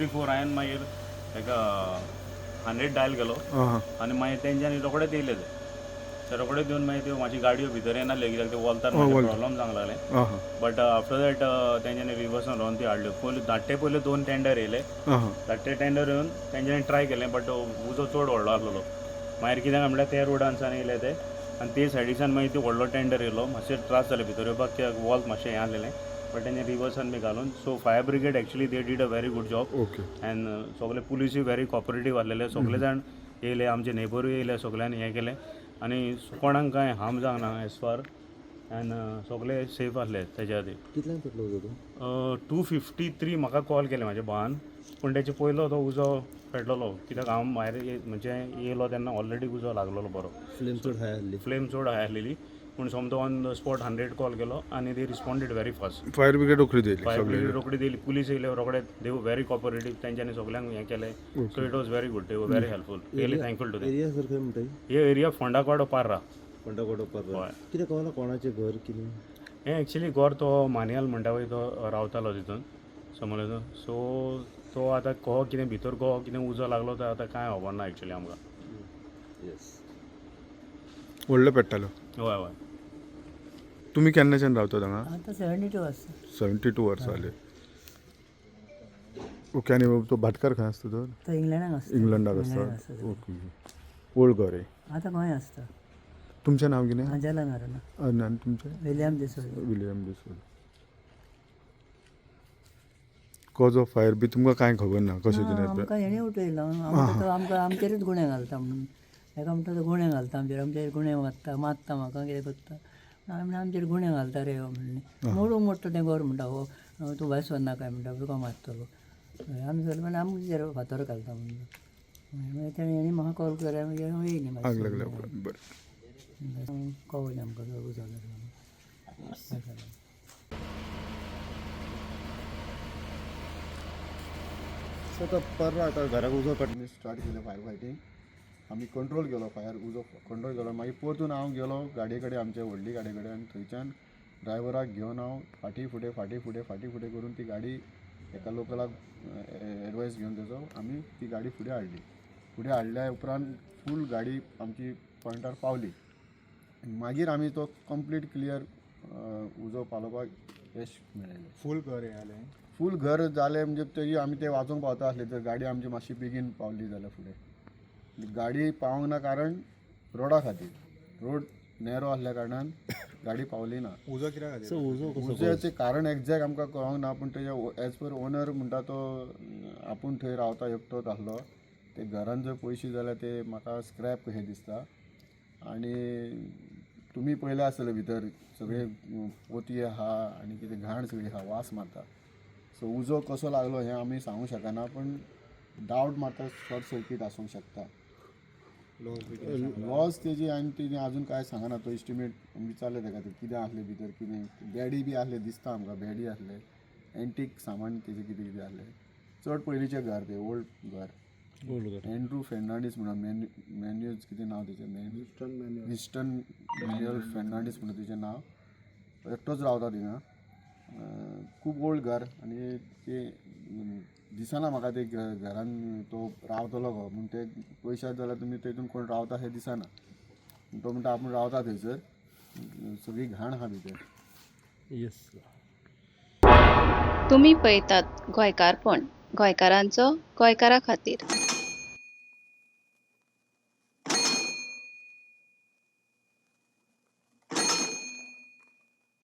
2:54 हांवें मागीर हेका 100 डायल केलो आं आनी मागीर तेंच्यांनी रोखडेच येयले ते. ते रोखडेच येवन मागीर त्यो म्हाजी गाडयो भितर येनासल्यो कित्याक ते वोल्तार मातशें वोल्त. प्रॉब्लम जावंक लागलें. आं हां. बट आफ्टर that तेंच्यांनी रिवर्सान व्हरोन ती हाडल्यो. पयलीं धाडटे पयल्यो 2 टेंडर येयले. आं हां. धाडटे टेंडर येवन तेंच्यांनी ट्राय केलें, बट उजो चड व्हडलो आसलेलो. मागीर कितें काय म्हणल्यार ते रोडानसान येयले ते आनी ते सायडीसान मागीर ते व्हडलो टेंडर येयलो. मातशे त्रास जाले भितर येवपाक कित्याक वॉल्त मातशें हें आसलेलें, बट तेंचे रिवर्सान बी घालून. So fire brigade actually they did a very good job. And सगळे पुलिसूय व्हेरी कॉपरेटीव आसलेले. सगळे जाण येयले, आमचे नेबरूय येयले, सगळ्यांनी हें केलें आनी कोणाक कांय हार्म जावंक ना एज फार एंड सगळे सेफ आसले तेज्या खातीर. कितल्यांक पेटलो उजो तो? 2:53 म्हाका कॉल केलें म्हाज्या भावान, पूण तेचे पयलो तो उजो पेटलेलो कित्याक हांव भायर म्हणजे येयलो तेन्ना ऑलरेडी उजो लागलेलो बरो. फ्लेम चड हाय आसली. फ्लेम चड हाय आसलेली, पूण सोमतो ऑन the spot 100 call केलो आनी they responded very fast. Fire brigade रोखडी येयली फायर सगळे. ब्रिगेड रोखडी दिली, पुलीस येयले रोखडे, they were very cooperative, तेंच्यांनी सगळ्यांक हें केलें. So it was very good, they were very helpful, really thankful to them. Area sir खंय म्हणटा? हे एरिया फोंडाकवाडो पार्रा. फोंडाकोडो पर्रा. हय. कितें कळना कोणाचें घर कितें? हें एक्चुली घर तो मान्याल म्हणटा पळय तो रावतालो तितून समजलें न्हू. सो तो आतां कहो कितें भितर कहो कितें उजो लागलो तो आतां कांय खबर ना एक्चुली आमकां. येस. व्हडलो पेट्टालो. हय हय. तुमी केन्नाच्यान रावतात हांगा? आतां 72 आसा. 72 वर्सां जाली. ओके, आनी तो भाटकार खंय आसता तर? तो इंग्लंडाक आसता. इंग्लंडाक आसता. ओके, ओल्ड घर हें. आतां गोंय आसता. तुमचें नांव कितें? आंजेला मारोना. आनी तुमचें? William D'Souza. William D'Souza. Cause of fire बी तुमकां कांय खबर ना कशें कितें? आमकां हेणें उठयलो. आमकां तो आमकां आमचेरूच गुणे घालता म्हणून हेका म्हणटा, तो गुणे घालता आमचेर, आमचेर गुणे मारता मारता म्हाका कितें करता. आमी म्हणलें आमचेर गुणे घालता रे हो म्हणलें. मोडूंक मोडटा तें घर म्हणटा हो, तूं भायर सरनाका म्हणटा, तुका मारतलो. आमी सरले म्हणल्यार आमचेर फातर घालता म्हणून. मागीर तेणें हेणी म्हाका कॉल केलो, मागीर हांव येयलें. आग लागल्या उपरांत, बरें. कळ्ळें आमकां उजो लागलो. सो आतां पर्रा आतां घराक उजो पेटलो. आमी स्टार्ट केलें फायर फायटींग, आमी कंट्रोल केलो फायर, उजो कंट्रोल केलो. मागीर परतून हांव गेलो गाडये कडेन, आमचे व्हडली गाडये कडेन, आनी थंयच्यान ड्रायव्हराक घेवन हांव फाटीं फुडें फाटीं फुडें फाटीं फुडें करून ती गाडी एका लोकलाक एडवायस घेवन तेजो आमी ती गाडी फुडें हाडली. फुडें हाडल्या उपरांत फूल गाडी आमची पॉयंटार पावली. मागीर आमी तो कंप्लीट क्लियर उजो पालोवपाक यश मेळयलें. फूल घर हें जालें? फूल घर जालें म्हणजे तरी आमी ते वाचोवंक पावता आसले तर गाडी आमची मातशी बेगीन पावली जाल्यार फुडें. गाडी पावंक ना कारण रोडा खातीर, रोड नॅरो आसल्या कारणान गाडी पावली ना. उजो कित्या खातीर? सो उजो कसो? उज्याचें कारण एग्जॅक्ट आमकां कळोंक ना, पूण तेजे एज पर ओनर म्हणटा तो आपूण थंय रावता, एकटोच आसलो. ते घरान जर पयशे जाल्यार ते म्हाका स्क्रॅप कशें दिसता. आनी तुमी पळयले आसतले भितर सगळे पोतये आहा आनी कितें घाण सगळी आहा, वास मारता. सो उजो कसो लागलो हें आमी सांगूंक शकना, पूण डावट मारता शॉर्ट सर्कीट आसूंक शकता. लॉस तेजी आनी तेजी अजून कांय सांगना. तो एस्टिमेट विचारलें ताका ते कितें आसलें भितर, कितें बेडी बी आसले दिसता आमकां, बेडी आसले, एंटीक सामान तेजें कितें कितें आसलें. चड पयलींचें घर तें, ओल्ड घर. ओल्ड घर. एंड्रू फेर्नांडीस म्हणून मॅन्युअल कितें नांव तेजें, विस्टन मॅन्युअल फेर्नांडीस म्हणून तेजें नांव. एकटोच रावता थिंगा. खूब ओल्ड घर आनी ते दिसना म्हाका ते घरान तो रावतलो गो म्हूण. ते पयशात जाल्यार तुमी तेतून कोण रावता हें दिसना. तो म्हणटा आपूण रावता थंयसर, सगळी घाण आहा भितर. येस. तुमी पळयतात गोंयकारपण, गोंयकारांचो गोंयकारा खातीर.